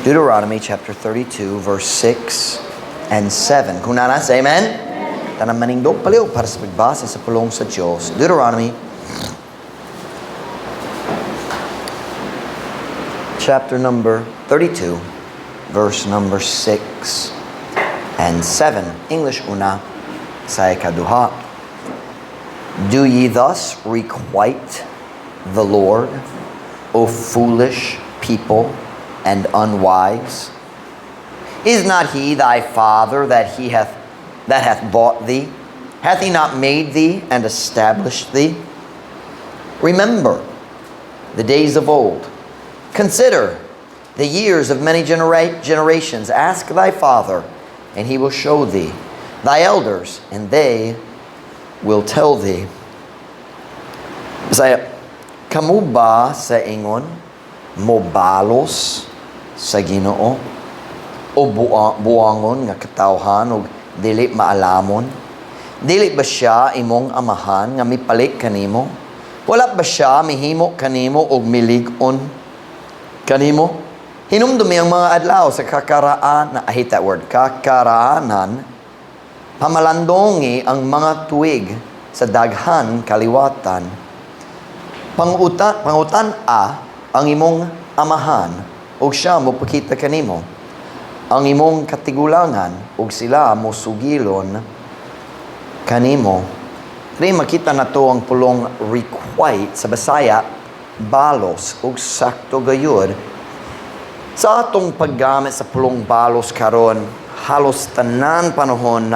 Deuteronomy chapter 32, verse 6 and 7. Kung naa na, say amen. Tanan manindog palihog para sa pagbasa sa pulong sa Diyos. Deuteronomy chapter number 32, verse number 6 and 7. English una, sa ikaduha. Do ye thus requite the Lord, O foolish people and unwise? Is not he thy father that hath bought thee? Hath he not made thee and established thee? Remember the days of old. Consider the years of many generations. Ask thy father, and he will show thee, thy elders, and they will tell thee. Bisaya, kamo ba sa ingon mobalos sa Ginoo o buangon nga katawhan og dili maalamon? Dili ba siya imong amahan nga mipalit kanimo? Wala ba siya mihimo kanimo og milig-on kanimo? Hinumdumi ang mga adlaw sa kakaraan, I hate that word, kakaraanan, pamalandongi ang mga tuig sa daghan kaliwatan. Pangutan-a ang imong amahan ug siya mopakita kanimo, ang imong katigulangan ug sila mosugilon kanimo. Diri makita nato ang pulong requite, sa Bisaya balos, ug sakto gayud. Sa atong paggamit sa pulong balos karon, halos tanan panahon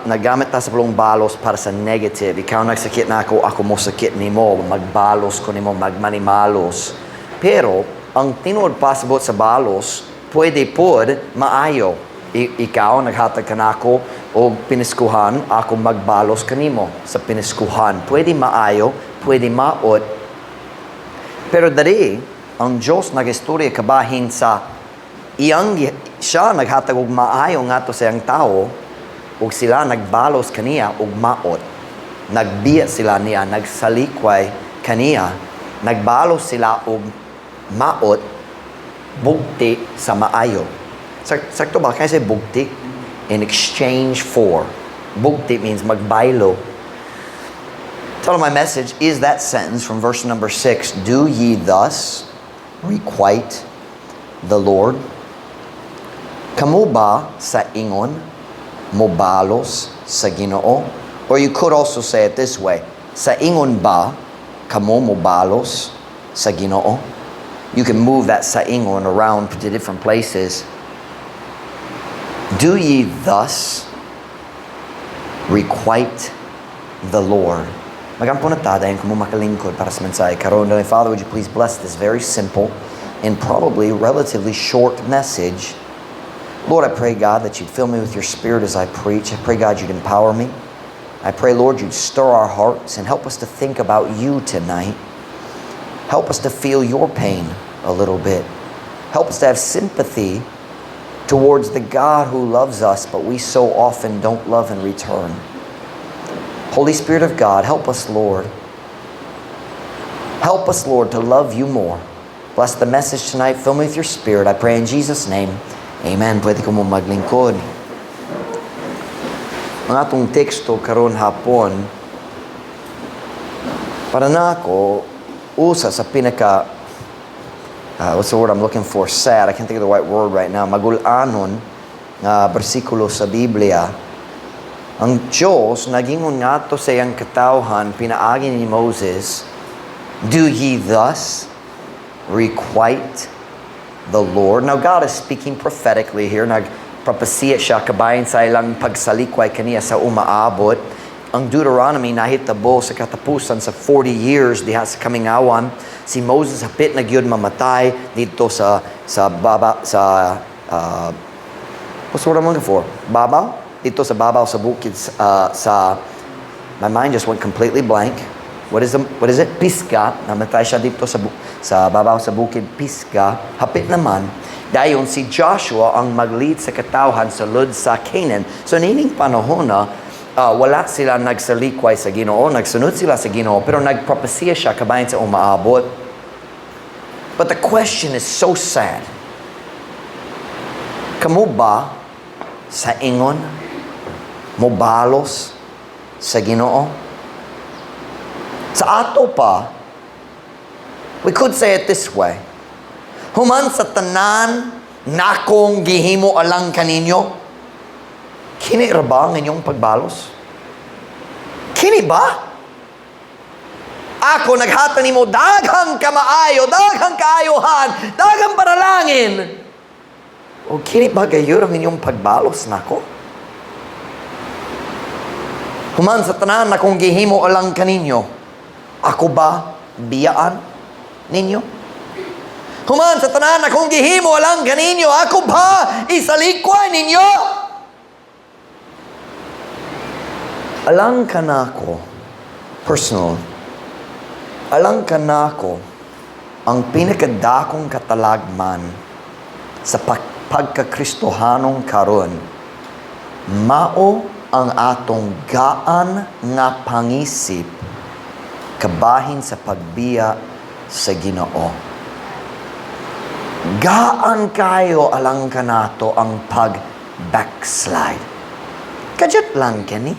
naggamit ta sa pulong balos para sa negative. Ikaw nagsakit nako, ako mosakit nimo, magbalos ko nimo, magmanimalos. Pero ang tinuod pasabot sa balos, pwede pod maayo. Ikaw naghatag kanako og piniskuhan, ako magbalos kanimo sa piniskuhan. Pwede maayo, pwede maot. Pero diri ang Diyos nagistorya kabahin sa iyang siya naghatag og maayo ngadto sa iyang tao ug sila nagbalos kaniya og maot. Nagbiya sila niya, nagsalikway kaniya, nagbalos sila og maot bugti sa maayo. Sakto ba? Can I say bugti? In exchange for. Bugti means magbaylo. Title of my message is that sentence from verse number 6. Do ye thus requite the Lord? Kamo ba sa ingon mobalos sa Ginoo? Or you could also say it this way. Sa ingon ba kamo mobalos sa Ginoo? You can move that sa ingon around to different places. Do ye thus requite the Lord? Magampo na ta, dayon kamo makalingkod para sa mensahe karon. Heavenly Father, would you please bless this very simple and probably relatively short message. Lord, I pray, God, that you'd fill me with your Spirit as I preach. I pray, God, you'd empower me. I pray, Lord, you'd stir our hearts and help us to think about you tonight. Help us to feel your pain a little bit. Help us to have sympathy towards the God who loves us, but we so often don't love in return. Holy Spirit of God, help us, Lord. Help us, Lord, to love you more. Bless the message tonight. Fill me with your Spirit. I pray in Jesus' name. Amen. Pwede kamo maglingkod. Ang atong teksto karon hapon, para nako, usa sa pinaka, what's the word I'm looking for? Sad. I can't think of the right word right now. Magulanon nga bersikulo sa Biblia. Ang Diyos nagingon ngadto sa iyang katawhan pinaagi ni Moses, "Do ye thus requite the Lord?" Now God is speaking prophetically here. Nagpropesiya siya kabahin sa ilang pagsalikway kaniya sa umaabot. Ang Deuteronomy nahitabo sa katapusan sa 40 years diha sa kamingawan. Si Moses hapit na gyud mamatay dito sa baba sa what's the word I'm looking for? Babaw? Dito sa babaw sa bukid sa, my mind just went completely blank. What is it? Pisgah. Namatay siya dito sa babaw sa bukid Pisgah. Hapit naman. Dayon si Joshua ang mag-lead sa katawhan sa lud sa Canaan. So niining panahon na wala sila nagsalikway sa Ginoo, nagsunod sila sa Ginoo, pero nagpropesiya siya kabahin sa umaabot. But the question is so sad. Kamo ba sa ingon mobalos sa Ginoo? Sa ato pa, we could say it this way. Human sa tanan nakong gihimo alang kaninyo, kini ra ba ang inyong pagbalos? Kini ba? Ako naghatag nimo daghang kamaayo, daghang kaayohan, daghang panalangin. O kini ba gayud ang inyong pagbalos nako? Human sa tanan akong gihimo alang kaninyo, ako ba biyaan ninyo? Human sa tanan akong gihimo alang kaninyo, ako ba isalikway ninyo? Alang kanako, personal, alang kanako, ang pinakadakong katalagman sa pagkakristohanong karon, mao ang atong gaan nga pangisip kabahin sa pagbiya sa Ginoo. Gaan kayo alang kanato ang pag-backslide. Kadyot lang kani.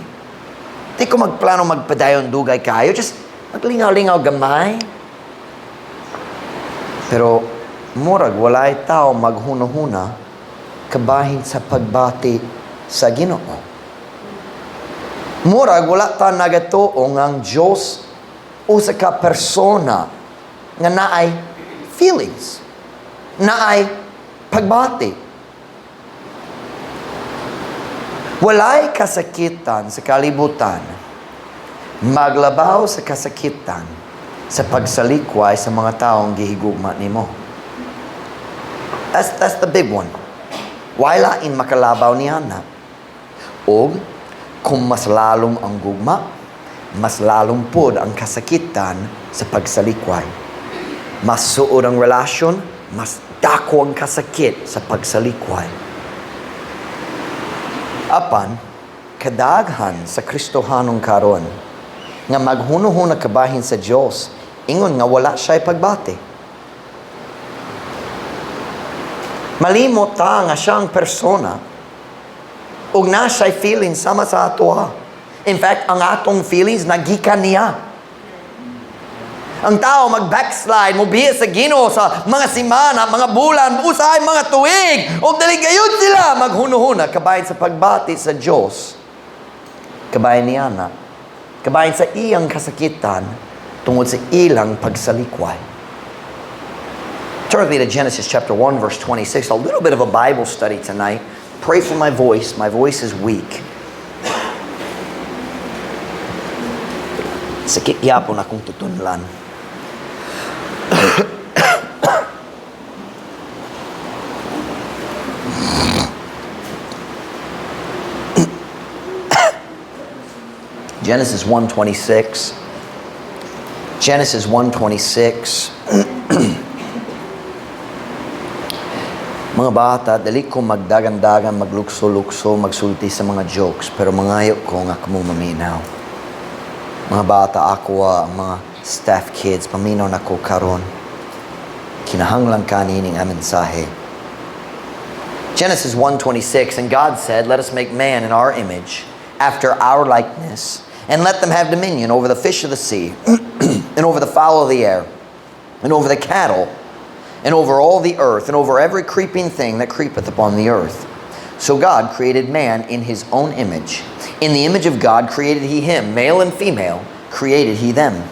Di ko magplano magpadayon dugay kayo. Just maglingaw-lingaw gamay. Pero murag walay tao maghuna-huna kabahin sa pagbati sa Ginoo. Murag wala ta nagatuo ang Diyos usa ka persona nga naay feelings, naay pagbati. Walay kasakitan sa kalibutan, maglabaw sa kasakitan sa pagsalikway sa mga taong gihigugma nimo. That's the big one. Why lain makalabaw niya na? Og kung mas lalom ang gugma, mas lalom pod ang kasakitan sa pagsalikway. Mas suod ang relasyon, mas dako ang kasakit sa pagsalikway. Apan, kadaghan sa Kristohanong karon nga maghunuhuna kabahin sa Dios, ingon nga wala siya'y pagbati. Malimot ta nga siyang persona ug na siya'y feelings sama sa atoa. In fact, ang atong feelings nagikan niya. Ang tao mag-backslide, mobiya sa Ginoo sa mga simana, mga bulan, usahay mga tuig, ug dali gayud sila maghunuhuna kabahin sa pagbati sa Dios. Kabahin niya na. Kabahin sa iyang kasakitan tungod sa ilang pagsalikway. Turn with me to Genesis chapter 1 verse 26. A little bit of a Bible study tonight. Pray for my voice. My voice is weak. Sakit yapon akong tutunlan. Genesis 1:26. Genesis 1:26. Mga bata, dali ko magdagan-dagan, maglukso-lukso, magsulti sa mga jokes, pero mangayo ko nga kamo maminaw. Mga bata, ako ang mga staff kids, paminaw na ko karon. Kinahanglan kanining ang mensahe. Genesis 1:26, and God said, "Let us make man in our image, after our likeness, and let them have dominion over the fish of the sea, and over the fowl of the air, and over the cattle, and over all the earth, and over every creeping thing that creepeth upon the earth." So God created man in his own image. In the image of God created he him, male and female created he them.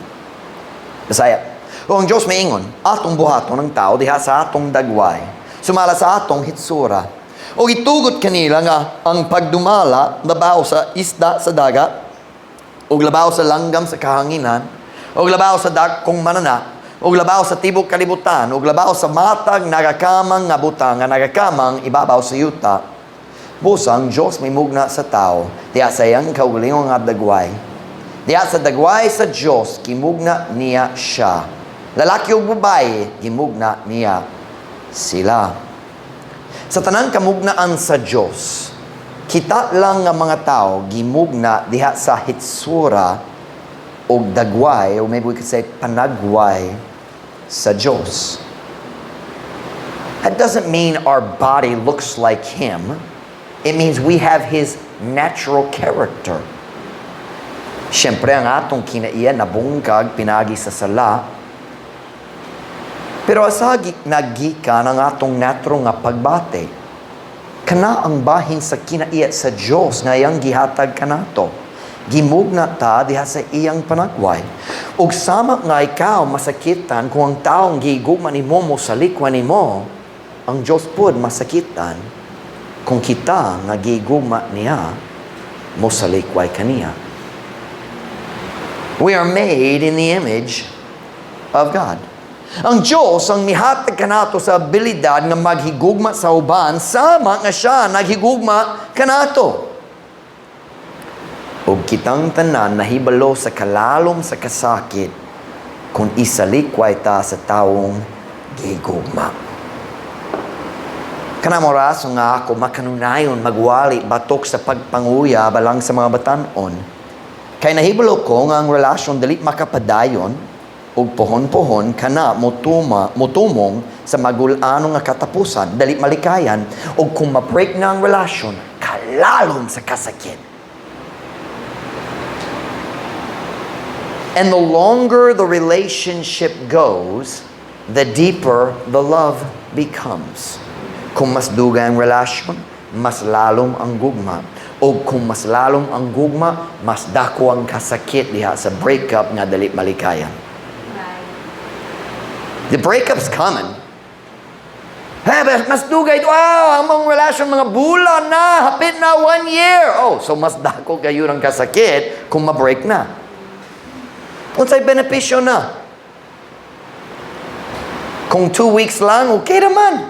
Bisaya. O ang Diyos maingon, atong buhaton ang tao diha sa atong dagway, sumala sa atong hitsura. O itugot kanila nga ang pagdumala labaw sa isda sa dagat, o labaw sa langgam sa kahanginan, o labaw sa dakong manana, o labaw sa tibok kalibutan, o labaw sa matag nagakamang nga butang nga nagakamang ibabaw sa yuta. Busang Diyos may mugna sa tao, diha sa iyang kaugalingong nga dagway. Diha sa dagway sa Diyos, gimugna niya siya. Lalaki ug babaye, gimugna niya sila. Sa tanang kamugnaan sa Diyos, kita lang nga mga tao gimugna diha sa hitsura og dagway, or maybe we could say panagway sa Diyos. That doesn't mean our body looks like Him. It means we have His natural character. Siyempre, ang atong kinaiya nabungkag pinagi sa sala. Pero asa nagikan ang atong natural nga pagbati? Kana ang bahin sa kinaiya sa Dios nga iyang gihatag kanato. Gimugna ta diha sa iyang panagway. Ug sama nga ikaw masakitan kung ang taong gihigugma nimo mosalikway nimo, ang Dios pud masakitan kung kita nga gihigugma niya mosalikway kaniya. We are made in the image of God. Ang Diyos ang mihatag kanato sa abilidad nga maghigugma sa uban sama nga siya naghigugma kanato. Ug kitang tanan nahibalo sa kalalom sa kasakit kung isalikway ta sa taong gihigugma. Kana mao rason nga ako makanunayon magwali batok sa pagpanguya balang sa mga batan-on. Kay nahibalo ko nga ang relasyon dili makapadayon ug pohon-pohon kana motumong sa magul-anong nga katapusan, dali malikayan, ug kung ma-break na ang relasyon, kalalom sa kasakit. And the longer the relationship goes, the deeper the love becomes. Kung mas dugay ang relasyon, mas lalom ang gugma. O kung mas lalom ang gugma, mas dako ang kasakit diha sa breakup nga dali malikayan. The breakup's coming. Hey, but mas dugay, wow, ang mga relasyon, mga bulan na, hapit na one year. Oh, so mas dako kayo ng kasakit kung ma-break na. Unsay benepisyo na? Kung 2 weeks lang, okay naman.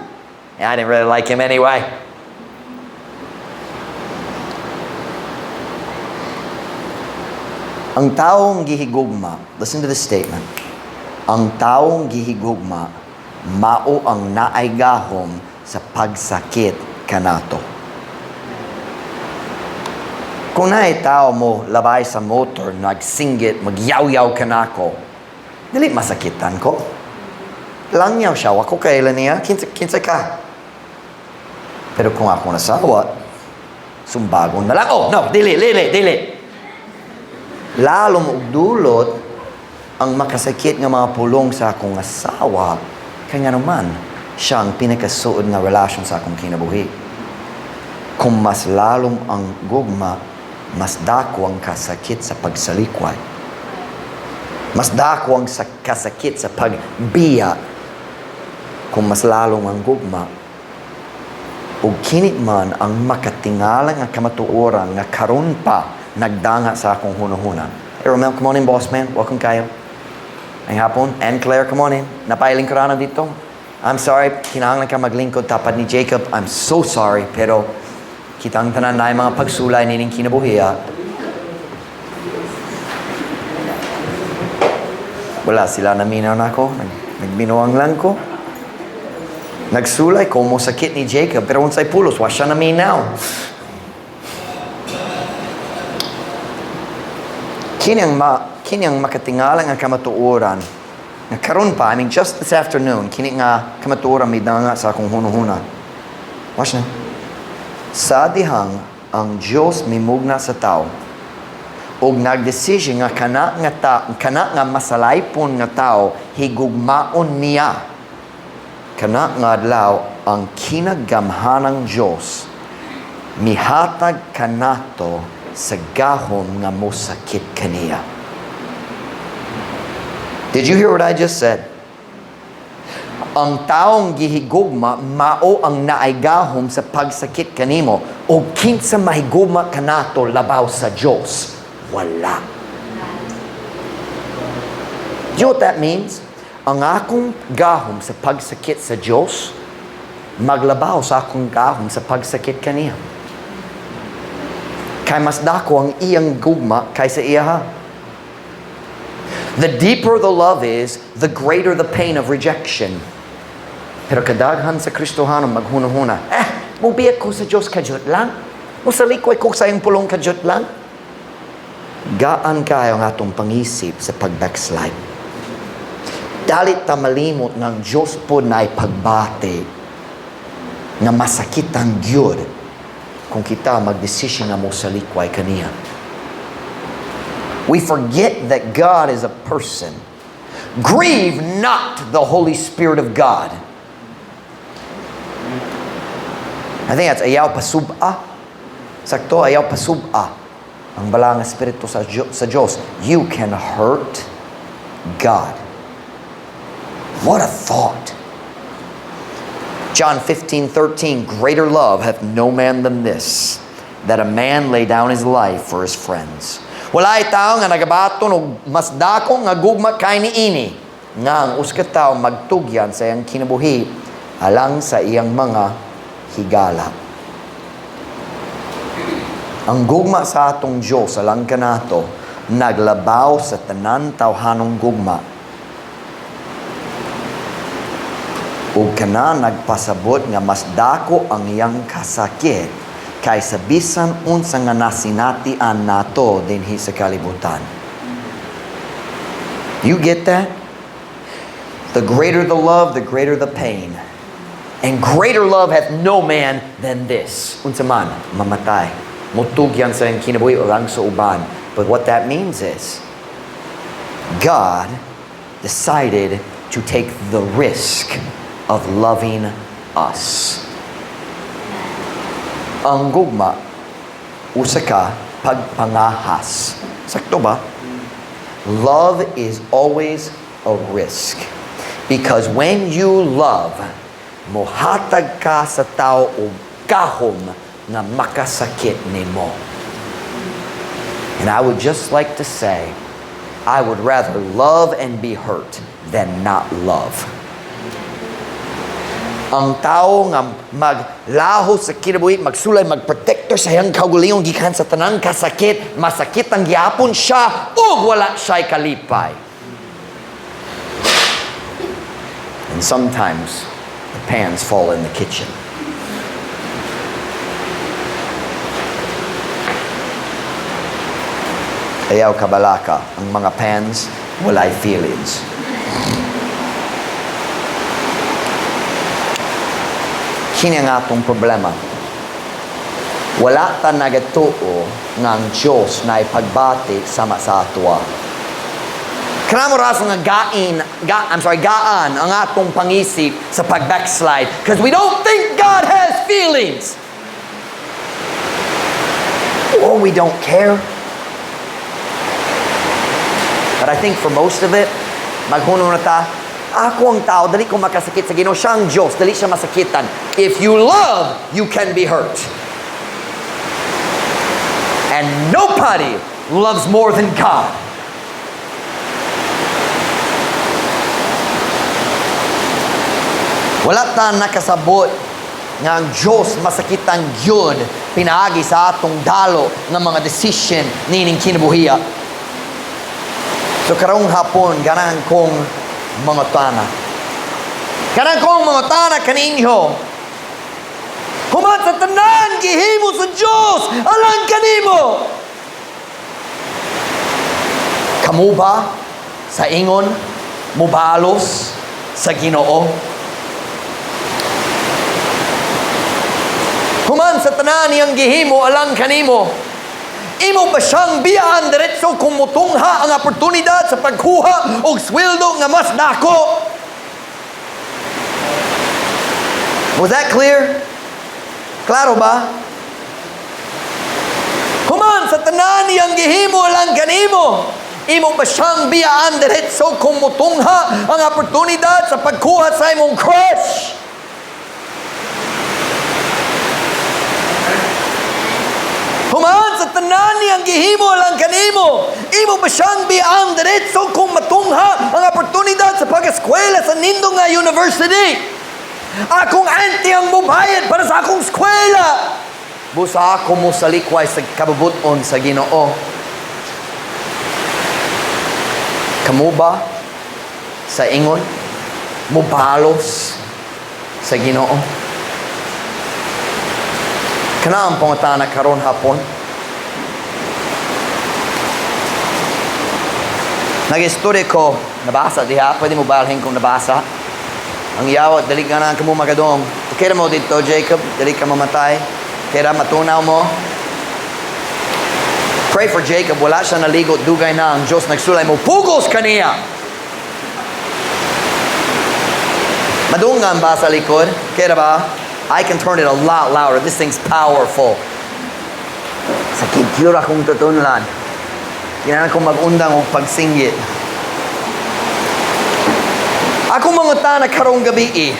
Yeah, I didn't really like him anyway. Ang taong gihigugma, listen to this statement, ang taong gihigugma, mao ang naay gahom sa pagsakit kanato. Kung naay tao mo labay sa motor, nagsinggit, magyaw-yaw kanako, dili masakitan ko. Langyaw siya, wa ko kaila niya, kinsa, kinsa ka. Pero kung ako nasawat, sumbagon na lang. Oh, no, dili, dili, dili. Lalom og dulot ang makasakit nga mga pulong sa akong asawa, kay nga naman, siya ang pinakasuod nga relasyon sa akong kinabuhi. Kung mas lalom ang gugma, mas dako ang kasakit sa pagsalikway. Mas dako ang kasakit sa pagbiya kung mas lalom ang gugma. Ug kini man ang makatingala nga kamatuoran nga karon pa nagdanga sa akong hunahuna. Hey Romel, come on in, boss man. Welcome kayo. Ang hapon. Ann Claire, come on in. Napailing ka na dito. I'm sorry, kinahanglan ka maglingkod tapad ni Jacob. I'm so sorry, pero kitang tanan na mga pagsulay nining kinabuhiya. Wala sila naminaw na ako. Nagbinuang lang ko. Nagsulay ko mo sakit ni Jacob, pero unsay pulos, wa siya naminaw. Kini ang makatingala nga kamatuoran nga karon pa, I mean, just this afternoon, kini nga kamatuoran midanga sa akong hunahuna. Watch na. Sa dihang ang Dios mimugna sa tao og nagdesisyon nga kana nga masalaypon nga tao higugmaon niya, kana nga adlaw ang kinagamhanang Dios mihatag kanato sa gahom nga mosakit kaniya. Did you hear what I just said? Ang taong gihigugma mao ang naay gahom sa pagsakit kanimo, o kinsa mahigugma kanato labaw sa Dios? Wala. Do you know what that means? Ang akong gahom sa pagsakit sa Dios maglabaw sa akong gahom sa pagsakit kaniya. Kay mas dako ang iyang gugma kaysa iya ha. The deeper the love is, the greater the pain of rejection. Pero kadaghan sa Kristohano maghuna-huna, eh, mubiya ko sa Diyos kadyot lang. Musalikway ko sa iyang pulong kadyot lang. Gaan kayo ang atong pangisip sa pag-backslide. Dalit ta malimot ng Diyos po na pagbati. Nga masakitan gyud kung kita magdesisyon nga mosalikway kaniya. We forget that God is a person. Grieve not the Holy Spirit of God. I think that's ayaw pasub-a. Sakto, ayaw pasub-a ang Balaang Espiritu sa Diyos. You can hurt God. What a thought. John 15:13, "Greater love hath no man than this, that a man lay down his life for his friends." Walay tao nga nagabaton og mas dako nga gugma kay niini, nga ang usa ka tawo magtugyan sa iyang kinabuhi alang sa iyang mga higala. Ang gugma sa atong Diyos alang kanato naglabaw sa tanan tawhanong gugma. Ug kana nagpasabot nga mas dako ang iyang kasakit kaysa bisan unsa nga nasinatian nato dinhi sa kalibutan. You get that? The greater the love, the greater the pain. And greater love hath no man than this. Unsa man, mamatay. Mutugyan sa iyang kinabuhi alang sa uban. But what that means is, God decided to take the risk of loving us. Ang gugma, usa ka pagpangahas. Sakto ba? Love is always a risk. Because when you love, mohatag ka sa tao og gahom nga makasakit nimo. And I would just like to say, I would rather love and be hurt than not love. Ang tao nga maglaho sa kinabuhi, magsulay, magprotector sa iyang kaugalingon gikan sa tanang kasakit, masakitan gyapon siya ug wala siya'y kalipay. And sometimes the pans fall in the kitchen. Ayaw kabalaka, ang mga pans, walay feelings. Kini ang atong problema. Wala ta nagatuo nga ang Diyos na ipagbati sama sa atoa. Kanamo rason nga gain, ga, I'm sorry, gaan ang atong pangisip sa pag-backslide because we don't think God has feelings. Or we don't care. But I think for most of it, maghuno na ta, ako ang tao, dali ko makasakit sa Ginoo. Siya ang Diyos, dali siya masakitan. If you love, you can be hurt. And nobody loves more than God. Wala ta nakasabot nga ang Diyos masakitan gyud pinaagi sa atong dalo ng mga decision nining kinabuhiya. So karong hapon, ganahan kong mangutana. Ganahan kong mangutana kaninyo. Human sa tanan, gihimo sa Diyos, alang kanimo. Kamo ba sa ingon, mubalos sa Ginoo? Human sa tanan iyang gihimo alang kanimo, imo ba siyang biyaan diretso kung mutungha ang oportunidad sa pagkuha og sweldo nga mas dako? Was that clear? Klaro ba? Human sa tanan iyang gihimo alang kanimo, imo ba siyang biyaan diretso kung mutungha ang oportunidad sa pagkuha sa imong crush? Human sa tanan niyang gihimo lang kanimo, imo ba siyang biyaan diretso kung matungha ang oportunidad sa pag-eskwela sa nindot nga university? Akong auntie ang mubayad para sa akong eskwela. Busa ako mo salikway sa kabubuton sa Ginoo. Kamo ba sa ingon mubalos sa Ginoo? Kana ang pangutana karon hapon. Nag-istorya ko, nabasa diha, pwede mo balhin kung nabasa. Ang yawa, dali ka na kamo magadong. Okay ra mo didto, Jacob? Dili ka mamatay? Okay ra, matunaw mo? Pray for Jacob. Wala siya naligo. Dugay na ang Diyos nagsulay mo. Pugos kaniya! Madungan ba sa likod? Okay ra ba? I can turn it a lot louder. This thing's powerful. Sakit yun akong tutunlan. Kinahanglan kong mag-undang og pagsinggit. Akong mangutana karong gabi.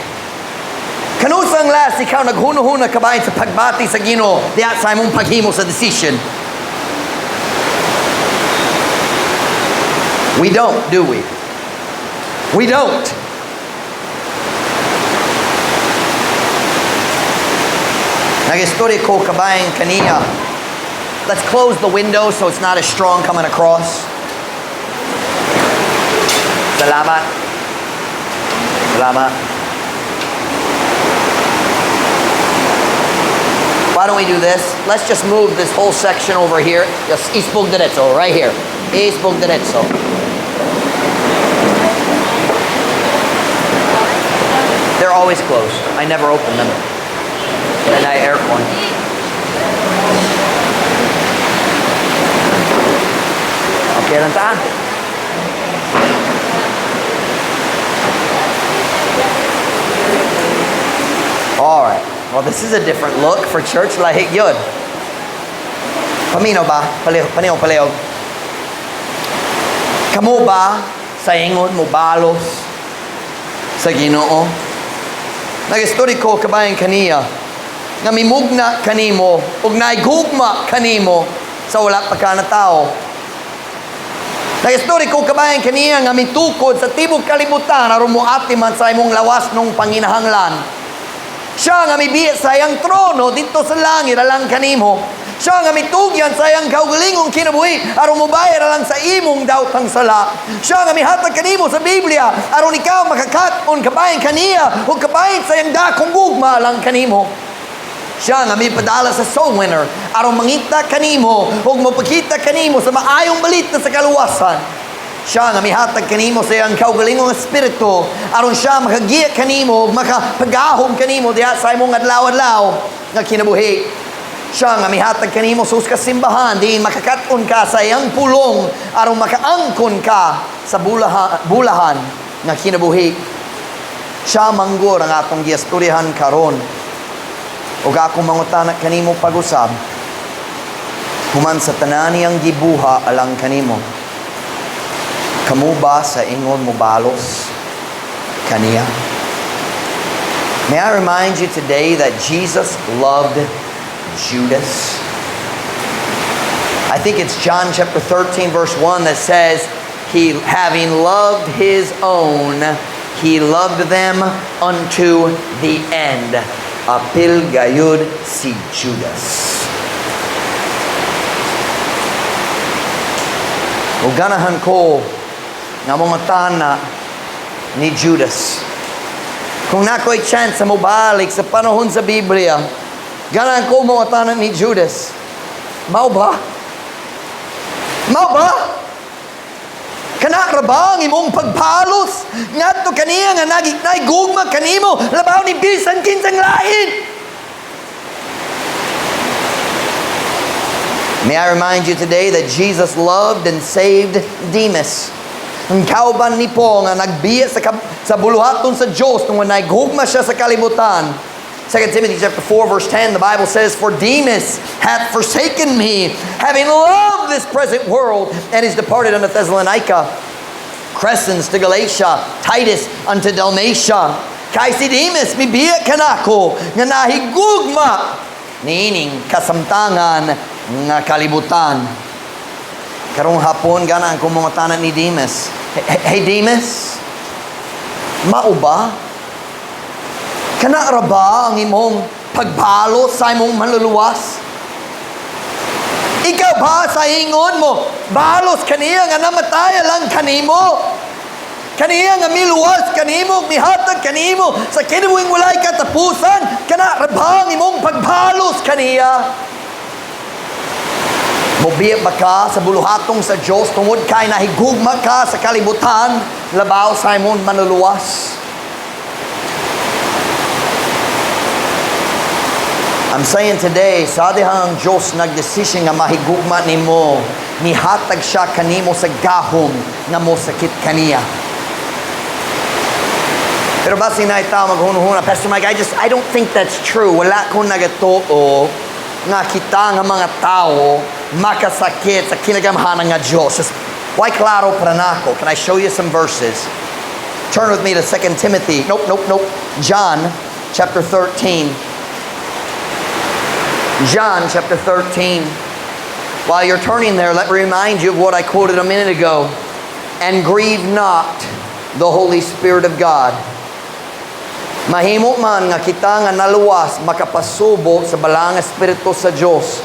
Kanusang last ikaw naghuna-huna kabahin sa pagbati sa Ginoo diha sa imong paghimo sa decision? We don't, do we? We don't. Nag-istorya ko kabahin kaniya. Let's close the window so it's not as strong coming across. Salamat. Salamat. Why don't we do this? Let's just move this whole section over here. Just isbog diretso, right here. Isbog diretso. They're always closed. I never open them. And I aircon. Okay lang ta? All right. Well, this is a different look for church. Lahi yun. Pamino ba? Palihog, panihog, palihog. Kamo ba sa ingon mo balos sa Ginoo? Nag-istorya ko kabayan kaniya nga mimugna kanimo ug naigugma kanimo sa wala pa ka na tao. Nag-istorya ko kabayan kaniya nga mitukod sa tibok kalibutan aron moati man sa imong lawas nung panginahanglan. Siya nga mibiya sa iyang trono didto sa langit alang kanimo. Siya nga mitugyan sa iyang kaugalingong kinabuhi aron mobayad alang sa imong daotang sala. Siya nga mihatag kanimo sa Biblia aron ikaw makakat-on kabahin kaniya ug kabahin sa iyang dakong gugma alang kanimo. Siya nga mipadala sa soul winner aron mangita kanimo ug mopakita kanimo sa maayong balita sa kaluwasan. Siya nga mihatag kanimo sa iyang kaugalingong espiritu aron siya makagiya kanimo ug makapagahom kanimo diha sa imong adlaw-adlaw nga kinabuhi. Siya nga mihatag kanimo sa usa ka simbahan diin makakat-on ka sa iyang pulong aron makaangkon ka sa bulahan nga kinabuhi. Siya manggor ang atong giistoryahan karon. Ug akong mangutana kanimo pag-usab, human sa tanan niyang gibuha alang kanimo, kamo ba sa ingon mobalos kaniya? May I remind you today that Jesus loved Judas? I think it's John chapter 13 verse 1 that says, He, having loved his own, he loved them unto the end. Apil gayud si Judas. O ganahan ko nga mga tana ni Judas. Kung nako'y chance sa mobalik sa panahon sa Biblia, ganahan ko mga tana ni Judas. Mao ba? Mao ba? Kana ra ba ang imong pagpalos ngadto kaniya nga naigugma kanimo labaw ni bisan kinsang lain? May I remind you today that Jesus loved and saved Demas. Ang kauban ni Paul nga nagbiya sa buluhaton sa Dios tungod naigugma siya sa kalibutan. 2 Timothy chapter 4 verse 10, the Bible says, For Demas hath forsaken me, having loved this present world, and is departed unto Thessalonica, Crescens to Galatia, Titus unto Dalmatia. Kay si Demas mibiya kanako nga nahigugma niining kasamtangan nga kalibutan. Karong hapon gana ang mga tanan ni Demas. Hey, Demas, mao ba? Kana ra ba ang imong pagbalo sa imong manluluwas? Ikaw ba sa ingon mo, balos kaniya nga namatay lang kanimo? Kaniya nga miluwas kanimo, mihatag kanimo sa kinabuhing walay katapusan, kana ra ba ang imong pagbalos kaniya? Mobiya ba ka sa buluhatong sa Diyos tungod kay nahigugma ka sa kalibutan, labaw sa imong manluluwas? I'm saying today, sa dihang ang Diyos nagdesisyon nga mahigugma nimo, nihatag siya kanimo sa gahom nga mosakit kaniya. Pero basin naay tao maghunahuna, "Pastor Mike, I don't think that's true. Wala ko nagatuo nga kita nga mga tao makasakit sa kinagamhanan nga Diyos." Just, why klaro para nako? Can I show you some verses? Turn with me to 2 Timothy. Nope. John chapter 13. John chapter 13. While you're turning there, let me remind you of what I quoted a minute ago. "And grieve not the Holy Spirit of God." Mahimo man nga kita nga naluwas makapasubo sa Balaang Espiritu sa Dios.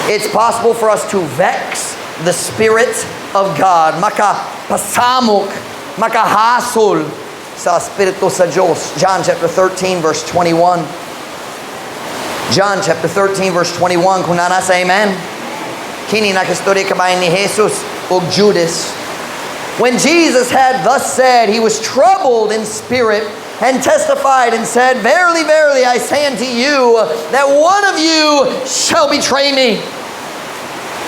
It's possible for us to vex the Spirit of God. Makapasamok, makahasol sa Espiritu sa Dios. John chapter 13 verse 21. John chapter 13 verse 21. Kung naa na, say amen. Kini nakistorya kabahin ni Jesus ug Judas. When Jesus had thus said, he was troubled in spirit and testified and said, "Verily, verily, I say unto you, that one of you shall betray me."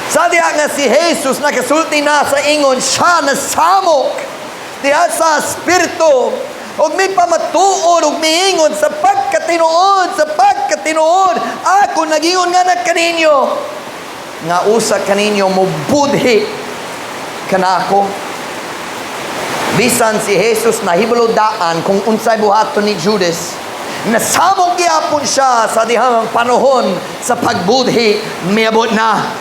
Sa diha nga si Jesus nakasulti na sa ingon, siya nasamok diha sa espiritu ug may pamatuod ug miingon, "Sa pagkatinuod, sa pagkatinuod, ako nagingon nga na kaninyo nga usa kaninyo mobudhi kanako." Bisan si Jesus nahibalo daan kung unsay buhaton ni Judas, nasamok gyapon siya sa dihang panahon sa pagbudhi miabot na.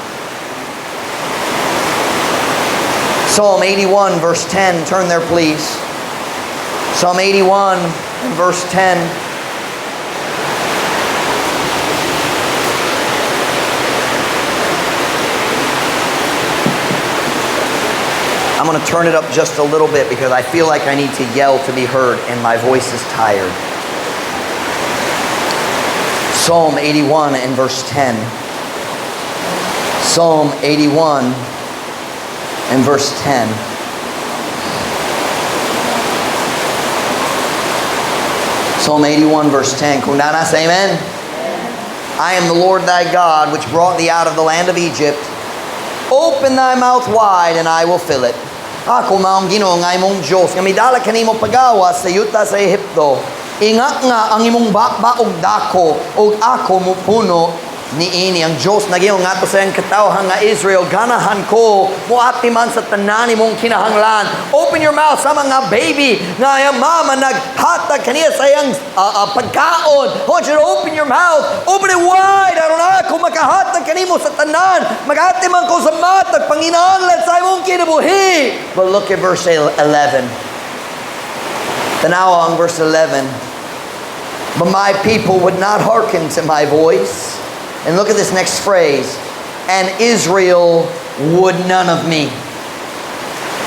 Psalm 81 verse 10. Turn there, please. Psalm 81 and verse 10. I'm going to turn it up just a little bit because I feel like I need to yell to be heard and my voice is tired. Psalm 81 and verse 10. Psalm 81 and verse 10. Psalm 81 verse 10. Kung naa na, say amen. "I am the Lord thy God, which brought thee out of the land of Egypt. Open thy mouth wide, and I will fill it. Ako maong Ginoo nga imong Dios nga midala kanimo pagawas sa yuta sa Ehipto. Inganga ang imong baba og dako ug ako mupuno niini." Ang Dios nagingon ngadto sa iyang katawhan nga Israel, "Ganahan ko moatiman sa tanan imong kinahanglan." Open your mouth sa mga baby nga iyang mama naghatag kaniya sa iyang pagkaon. I want you to open your mouth. Open it wide aron ako makahatag kanimo sa tanan. Magatiman ko sa matag panginahanglan sa imong kinabuhi. But look at verse 11. Tanawa ang verse 11. "But my people would not hearken to my voice." And look at this next phrase. "And Israel would none of me."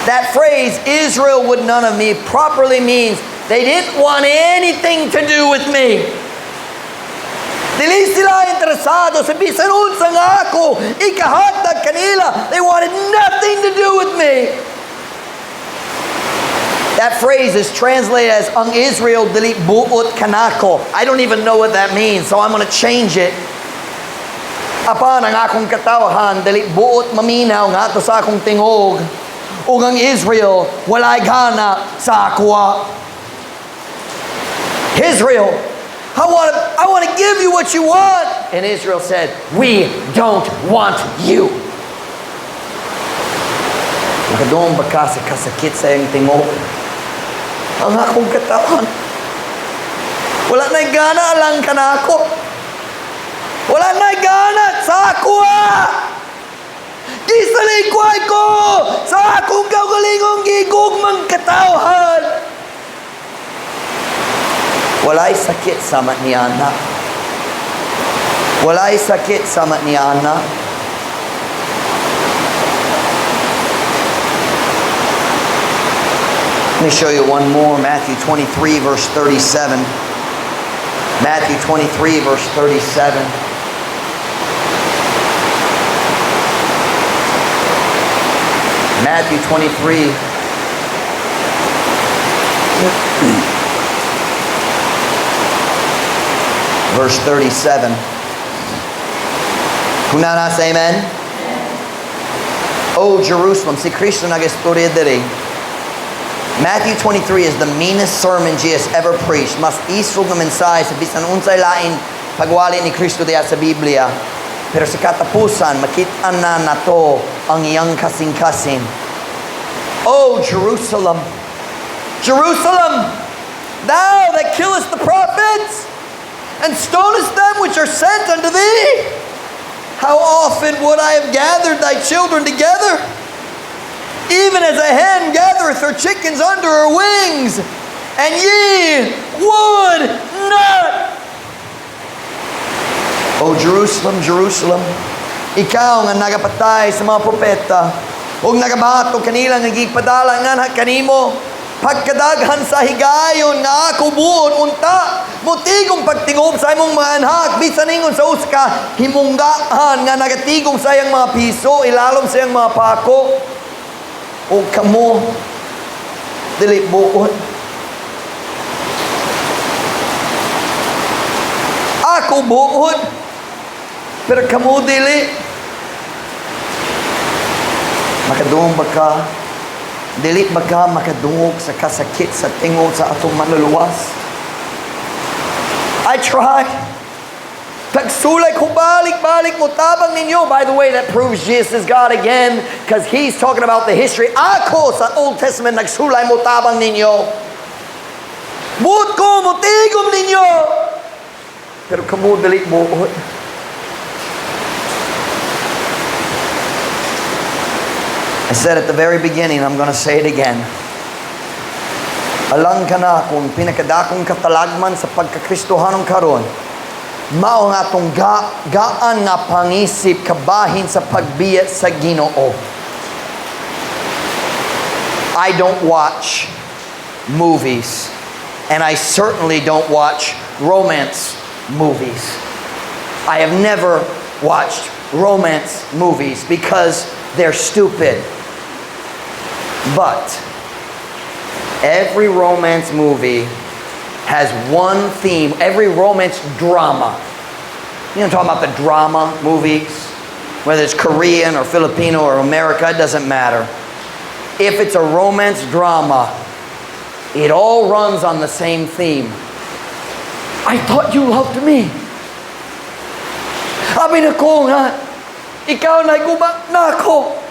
That phrase, "Israel would none of me," properly means they didn't want anything to do with me. Dili sila interesado sa bisan unsa nga ako ikahatag kanila. They wanted nothing to do with me. That phrase is translated as "ang Israel dili buot kanako." I don't even know what that means, so I'm going to change it. Apan ang akong katawhan dili buot maminaw ngadto sa akong tingog, ug ang Israel walay gana sa akoa. "Israel, I want to give you what you want." And Israel said, "We don't want you." Nakadungog ba ka sa kasakit sa iyang tingog? Ang akong katawhan, wala na gana lang kanako. Wala na gana sa akoa. Gisalikway ko sa akong kaugalingong gigugmang katawhan. Walay sakit sama ni ana. Walay sakit sama ni ana. Let me show you one more. Matthew 23, verse 37. Matthew 23, verse 37. Matthew 23, Verse 37. Kung naa na, say amen. Oh, Jerusalem, si Kristo nagistorya diri. Matthew 23 is the meanest sermon Jesus ever preached. Mas isog nga mensahe sa bisan unsay lain pagwali ni Kristo diya sa Biblia. Pero sa katapusan, makita na nato ang iyang kasing-kasing. Oh, Jerusalem! Jerusalem! Thou that killest the prophets and stonest them which are sent unto thee! How often would I have gathered thy children together, even as a hen gathereth her chickens under her wings, and ye would not! O Jerusalem, Jerusalem, ikaw nga nagapatay sa mga propeta, ug nagabato kanila nga gipadala nga kanimo, pagkadaghan sa higayon nga ako buot unta mutigom pagtingob sa imong mga anhak bisan ingon sa usa ka himunggaan nga nagatigom sa iyang mga piso ilalom sa iyang mga pako, o kamo dili buot. Ako buot, pero kamo dili. Makadungog ba ka? Dili ba ka makadungog sa kasakit sa tingog sa atong Manluluwas? I tried. Pagsulay ko balik-balik mo tabang ninyo. By the way, that proves Jesus is God again because he's talking about the history. Ako sa Old Testament nagsulay mo tabang ninyo. Buot ko, motigom ninyo. Pero kamo dili buot. I said at the very beginning, I'm going to say it again. Alang ka na kung pinakadakong katalagman sa pagkakristohanong karon, mao nga atong gaan nga pangisip kabahin sa pagbiya sa Ginoo. I don't watch movies, and I certainly don't watch romance movies. I have never watched romance movies because they're stupid. But every romance movie has one theme, every romance drama. You know, I'm talking about the drama movies, whether it's Korean or Filipino or America, it doesn't matter. If it's a romance drama, it all runs on the same theme. I thought you loved me. Abi nako nga, ikaw nahigugma nako.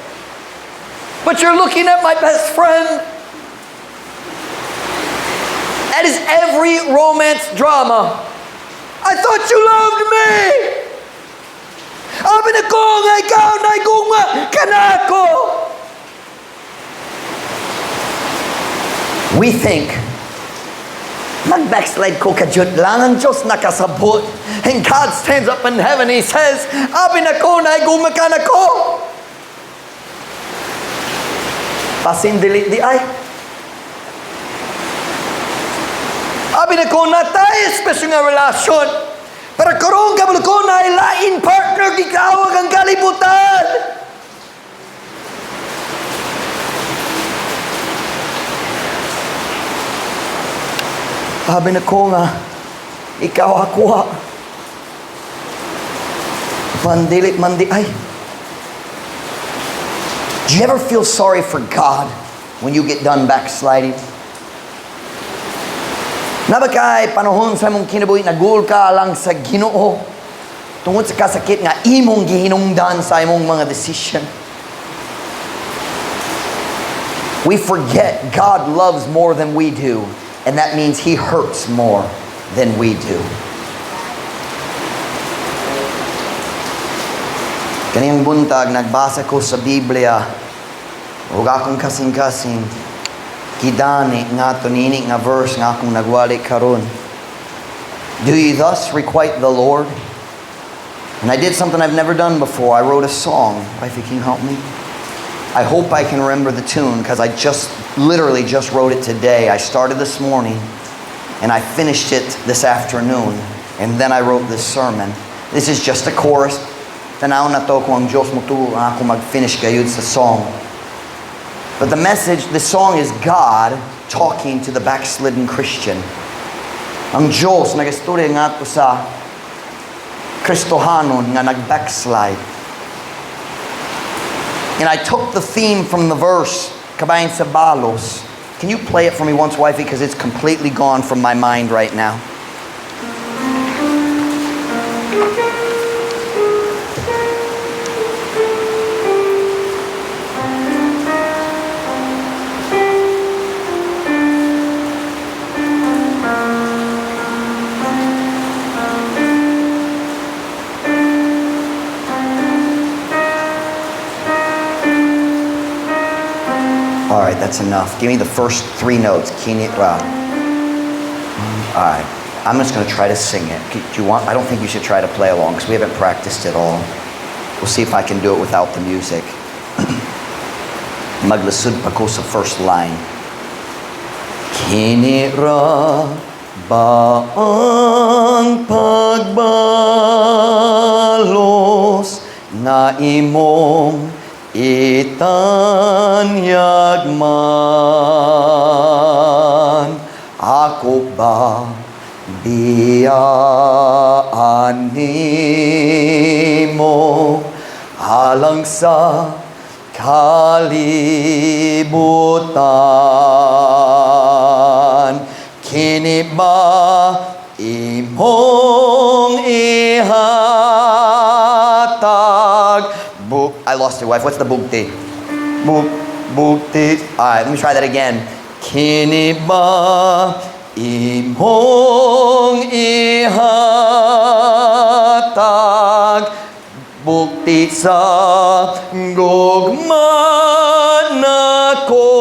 But you're looking at my best friend. That is every romance drama. I thought you loved me. Abi nako nga ikaw nahigugma kanako. We think, mag-backslide ko kadyot lang ang Diyos nakasabot. And God stands up in heaven, He says, abi nako, nahigugma ka nako. Basin dili diay. Abi nako natay espesyal nga relasyon. Pero karon kabalo ko na lain partner gitawag ang kalibutan. Abi nako nga ikaw ako. Mandili mandi ay. Do you ever feel sorry for God when you get done backsliding? Nabakay panahon sa imong kinabuhi nagul ka lang sa Ginoo tungod sa kasakit nga imong gihinungdan sa imong mga decision. We forget God loves more than we do, and that means He hurts more than we do. Kaniyang buntag, nagbasa ko sa Biblia, ug akong kasing-kasing, gidani nga to nini nga verse nga akong nagwali karon. Do ye thus requite the Lord? And I did something I've never done before. I wrote a song. Wifey, can you help me? I hope I can remember the tune because I just literally just wrote it today. I started this morning and I finished it this afternoon, and then I wrote this sermon. This is just a chorus. Tanaw na to kung ang Diyos mo tuo ang ako mag-finish gayud sa song. But the message, the song is God talking to the backslidden Christian. Ang Diyos nagastorya nga to sa Kristohanon nga nag-backslide. And I took the theme from the verse, kabahin sa balos. Can you play it for me once, wifey? Because it's completely gone from my mind right now. All right, that's enough. Give me the first three notes. Kini ra. All right. I'm just going to try to sing it. Do you want? I don't think you should try to play along because we haven't practiced it all. We'll see if I can do it without the music. Maglisod pa ko sa first line. Kini ra ba ang pagbalos nga imong itanyag man? Ako ba biyaan nimo alang sa kalibutan? Kini ba imong ihatag? I lost it, wife. What's the bugti? Bugti. All right, let me try that again. Kini ba imong ihatag bukti sa gugma nako?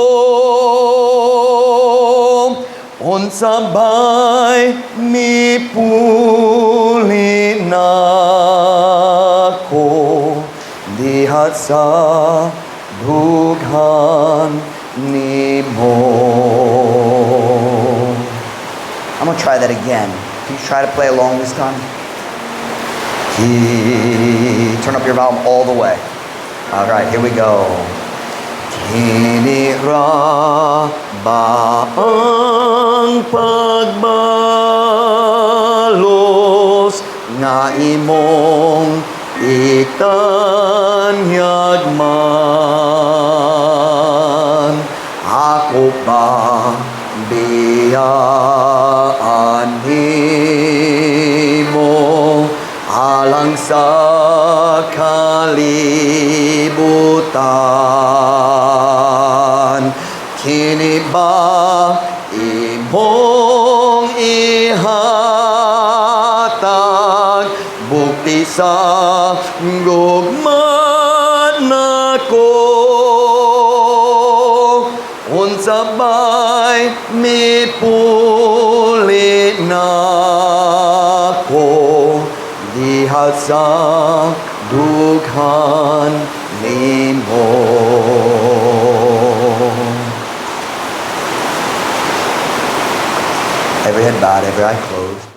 Unsa bay mipuli nako diha sa dughan nimo? I'm gonna try that again. Can you try to play along this time? Turn up your volume all the way. All right, here we go. Kini ra ba ang pagbalos nga imong itanyag man? Ako ba biyaan nimo alang sa kalibutan? Kini ba imong ihatag bukti sa gugma nako? Unsa bay mipuli nako diha sa dughan nimo? Every head bowed, every eye closed.